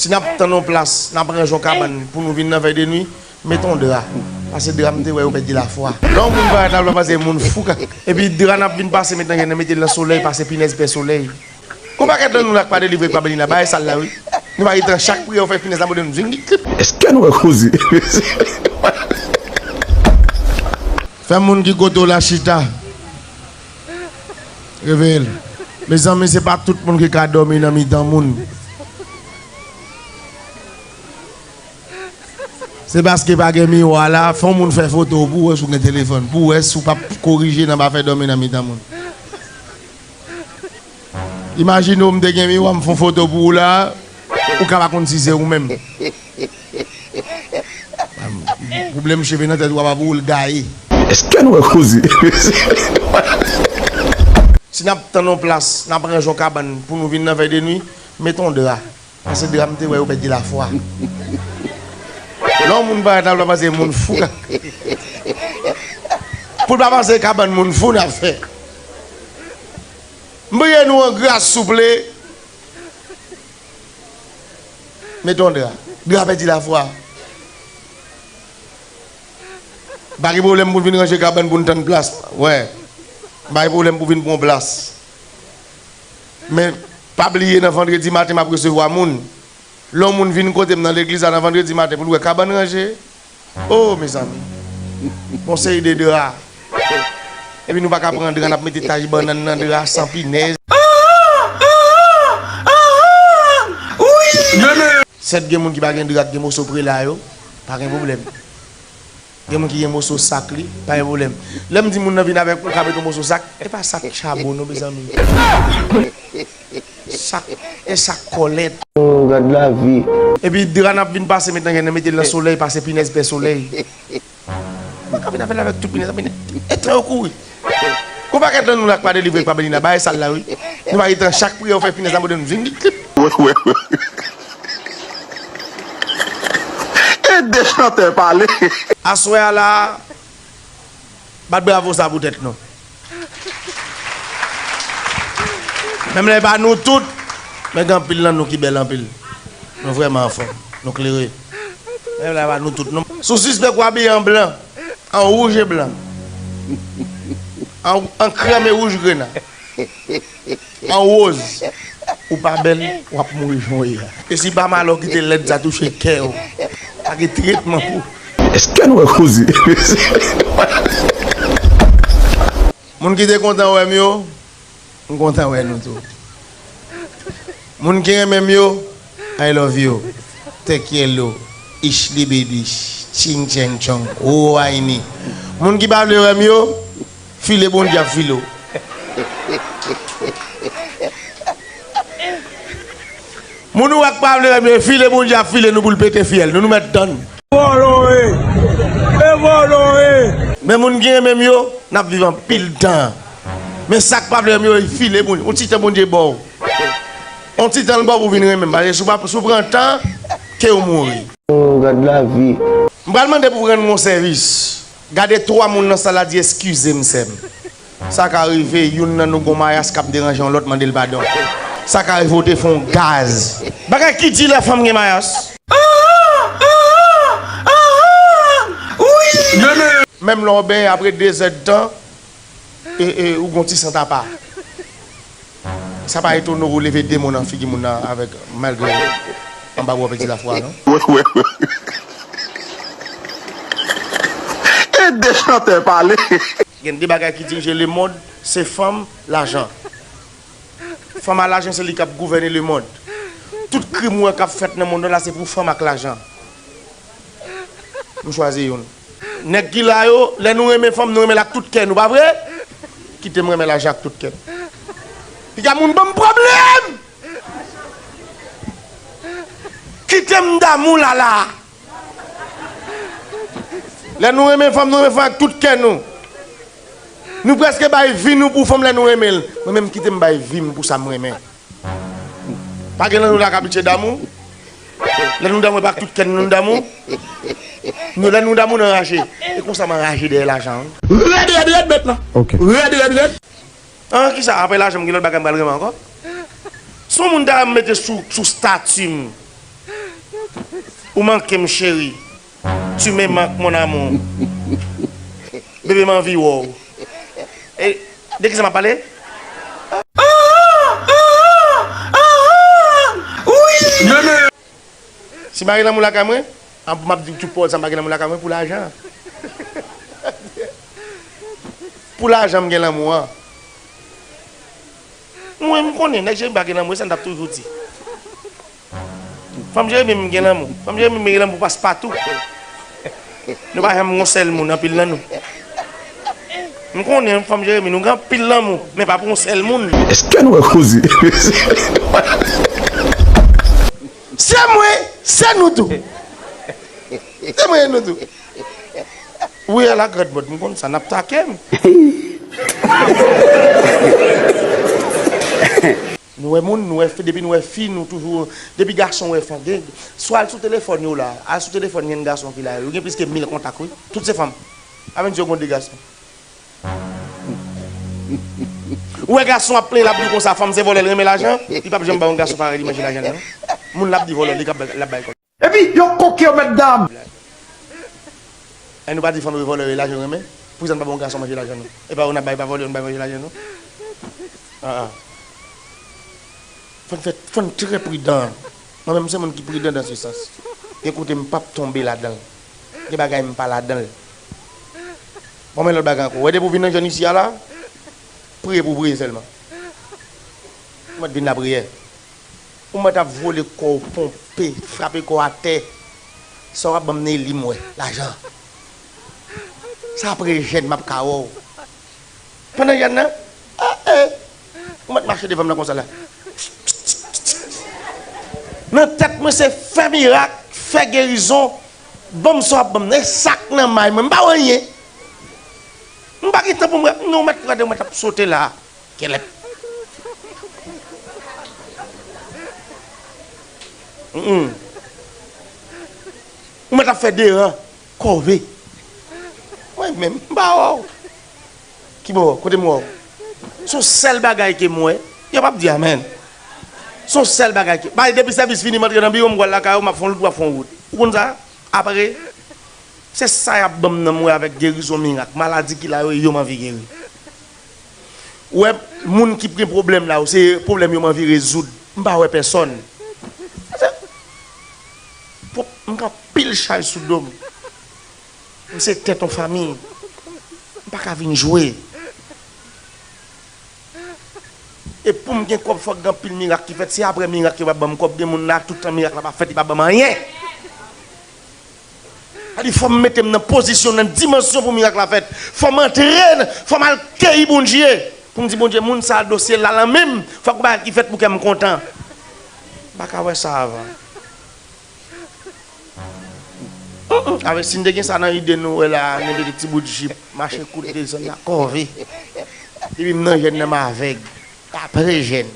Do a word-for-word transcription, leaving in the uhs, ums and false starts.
Si n ap tann yon plas, n ap ranje yon kabann pou nou vin nan vèy de nwi, met yon dra. Pase dra, m te wè yo pèdi lafwa. Lè yon moun parèt la, l pa pase moun fou ka. Epi dra n ap vin pase, met nan grenn nan, mete l nan solèy, pase pinèz pè solèy. Gon pakèt nan nou la k pa delivre, k pa beni la, bagay sal la, wi. Nou pa gen tan, chak priyè yo fè pinèz la, mande nou, zingit. Èske nou wè koze? Fè moun ki kote w la chita. Reveye l. Mezanmi, se pa tout moun ki ka dòmi nan mitan moun. Se paske pa gen miwa la, fè yon moun fè foto w pou w wè si w gen telefòn, pou w wè si w p ap korije nan pa fè dòmi nan mitan moun. Imajine w, m te gen miwa, m fè yon foto pou w la, ou ka pa konn si se ou menm. Pwoblèm cheve nan tèt ou a pa pou ou l gaye. Èske nou wè koze? Si n ap tann yon plas, n ap ranje yon kabann pou nou vin nan vèy de nwi, met yon dra. Pase dra, m te wè yo pèdi lafwa. Lè yon moun parèt la, l pa pase moun fou ka. Pou l pa pase kabann moun fou n ap fè. M priye nou an gras, souple. Met yon dra. Dra pèdi lafwa. Pa gen pwoblèm pou n vin ranje kabann pou n tann plas. Wè. Pa gen pwoblèm pou vin pran plas. Men, pa bliye nan vandredi maten m ap resevwa moun. Lè yon moun vin kote m nan legliz la nan vandredi maten pou l wè kabann ranje. Oh, mezanmi. Gon seri de dra. Epi nou pa ka pran dra, n ap mete taj bannann nan dra, san pinèz. Sèt gen moun ki pa gen dra, ki gen moso prela yo, pa gen pwoblèm. Gen moun ki gen moso sak li, pa gen pwoblèm. Lè m di moun nan vin avèk ou ka mete yon moso sak, e pa sak chabon non, mezanmi. Sak, e sak kòlèt. Oh, gad lavi. Epi dra n ap vin pase met nan grenn nan, mete l nan solèy, pase pinèz pè solèy. Mwen ka vin avè l avèk tout pinèz, pinèz. E tan yo kouri. Gon pakèt nan nou la k pa delivre, k pa beni la, bagay sal la, wi. Nou pa gen tan, chak priyè yo fè pinèz la, mande nou, zingit. E de chantè pale. Aswè a la, bat bravo sa pou tèt nou. Menm lè e pa nou tout, men gen anpil nan nou ki bèl anpil. Nou vrèman anfòm, nou klere. Menm lè e pa nou tout, non. Si w sispèk w abiye an blan, an wouj e blan, an, an krèm e wouj grena, an woz, ou pa bèl, w ap mouri jan w ye a. E si pa malè w kite lèd sa touche kè w, pa gen tretman pou. Èske nou wè koze? Moun ki te kontan wè m yo, m kontan wè nou tou. Moun ki renmen m yo, I love you. Te quiero, ich liebe dich, ching cheng chong, o ayni. Moun ki pa vle wè m yo, file Bondye ap file w. Moun ou wè k pa vle wè m yo, file Bondye ap file nou pou l pete fyèl nou, nou mèt tann. Vòlò e, e vòlò e. Men moun ki renmen m yo, n ap viv anpil tan. Men sa k pa vle m yo, file Bondye. On ti tan Bondye ba w. On ti tan l ba w pou vin renmen m. Paske si w pa, si w pran tan, ke w mouri. Oh, gad lavi. M pral mande pou w rann mwen yon sèvis. Gade twa moun nan sal la, di, eskize m, sè m. Sa ka rive, youn nan nou gon mayas k ap deranje yon lòt, mande l padon. Sa ka rive, w te fè yon gaz. Bagay ki di lè fanm gen mayas. Menm lè w benyen apre de zè d tan, e, e, ou gon ti sant apa. Sa pa etone w leve de mo nan figi moun nan avèk, malgre anba bò pèdi lafwa, non? E de chantè pale. Gen de bagay ki dirije lemonn, se fanm, lajan. Fanm a lajan, se li k ap gouvène lemonn. Tout krim ou wè k ap fèt nan mond lan la, se pou fanm ak lajan. M chwazi youn. Nèg ki la yo, lè nou renmen fanm, nou renmen l ak tout kè nou, pa vre? Kite m renmen lajan ak tout kè m. Piga moun ban m pwoblèm! Kite m damou la la! Lè nou renmen fanm, nou renmen fanm ak tout kè nou. Nou prèske bay vi nou pou fanm lè nou renmen l. Mwen menm, kite m bay vi m pou sa m renmen. Pa gen nan nou la k abitye damou. Lè nou damou, e pa ak tout kè nou nou damou. Nou, lè nou damou, nou anraje. E konsa m anraje dèyè lajan, wi. Rèd, rèd, rèd, mèt la. Ok. Rèd, rèd, rèd. An, kisa? Apre lajan, m gen lòt bagay m pral renmen ankò? Si yon moun ta mete sou, sou stati m, Ou manke m, cheri. Tu me manques, mon amour. Bebe, m anvi wè w. E, de kisa m ap pale? Si m pa gen lanmou lakay mwen, m ap di w tout pawòl sa, m pa gen lanmou lakay mwen pou lajan. Pou lajan m gen lanmou an. Mwen, m konnen, nèg Jeremi pa gen lanmou, e sa n t ap toujou di. Fanm Jeremi m gen lanmou. Fanm Jeremi m gen lanmou paspatou. Nou pa janm gon sèl moun, anpil nan nou. M konnen fanm Jeremi, nou gen anpil lanmou, men pa pou yon sèl moun. Èske nou wè koze? Se mwen, se nou tou. Se mwen, nou tou. Wi, a la grande mode, m konn sa, n ap take m. Nou wè moun, nou wè fi, depi nou wè fi, nou toujou, depi gason wè fanm, gen, swa al sou telefòn yo la, al sou telefòn gen gason ki la, yo gen plis ke mil kontak, wi. Tout se fanm. Avè di yo gon de gason. Ou wè gason ap plenyen, l ap di w konsa, fanm se vòlè, l renmen lajan, li p ap janm ba yon gason parèy li manje lajan l, non. Moun l ap di vòlè, li k ap bay, l ap bay kòb. Epi, yo koke yo, mètdam. E nou pa di fanm yo vòlè, yo lajan yo renmen? Poukisa n pa ba yon gason manje lajan nou? E pa yo n ap bay, pa vòlè yo n bay manje lajan nou? Ah, ah. Fò n fè, fò n trè pridan. Mwen menm, se moun ki pridan dans ce sens. Gen kote m p ap tonbe ladan l. Gen bagay m pa ladan l. Bon, men lòt bagay ankò. Ou wè, depi w vin nan jèn isi a la, priye pou w priye sèlman. Ou mèt vin lapriyè. Ou mèt ap vole kò w, ponpe, frape kò w atè. Sa w ap ban m Nelly m wè, lajan. Sa apre jèn m ap ka wè w. Pandan jèn nan, ah, eh, ou mèt mache devan m nan konsa la. Nan tèt mwen se fè mirak, fè gerizon, ban m sa w ap ban m nan, e sa k nan may mwen, m pa wè anyen. M pa gen tan pou m wè, non, ou mèt gade, ou mèt ap sote la. Kèlèp. Mm, mm. Ou mèt ap fè de ran, kòve. Mwen menm, m pa wè w. Ki bò? Kote m wè w? Se yon sèl bagay ke m wè. Yo p ap di amèn. Se yon sèl bagay ke, bay, depi sèvis fini, m antre nan biwo, m pral lakay ou, m ap fè yon wout, w ap fè yon wout. Ou konn sa? Apre, se sa y ap ban m nan m wè avèk gerizon mirak. Maladi ki la yo ye, yo m anvi geri. Ou wè, moun ki gen pwoblèm la yo, se pwoblèm yo m anvi rezoud. M pa wè pèsòn. Se, pwo-, m gen anpil chay sou do m. M se tèt yon fanmi. M pa ka vin jwe. E pou m gen kòb, fòk gen anpil mirak ki fèt. Se apre mirak yo va ban m kòb. Gen moun la, tout tan mirak la pa fèt, li pa ban m anyen. Sa di, fò m mete m nan pozisyon, nan dimansyon pou mirak la fèt. Fò m antre, fò m al keyi Bondye. Pou m di Bondye, moun sa a, dosye l la nan men m. Fòk yon bagay ki fèt pou kè m kontan. M pa ka wè sa avan. Avè, si n te gen sa nan ide nou wè la, nou mete ti bout jip, mache kout desann la, kòve. Depi m nan jèn nan m avèg. Apre jèn.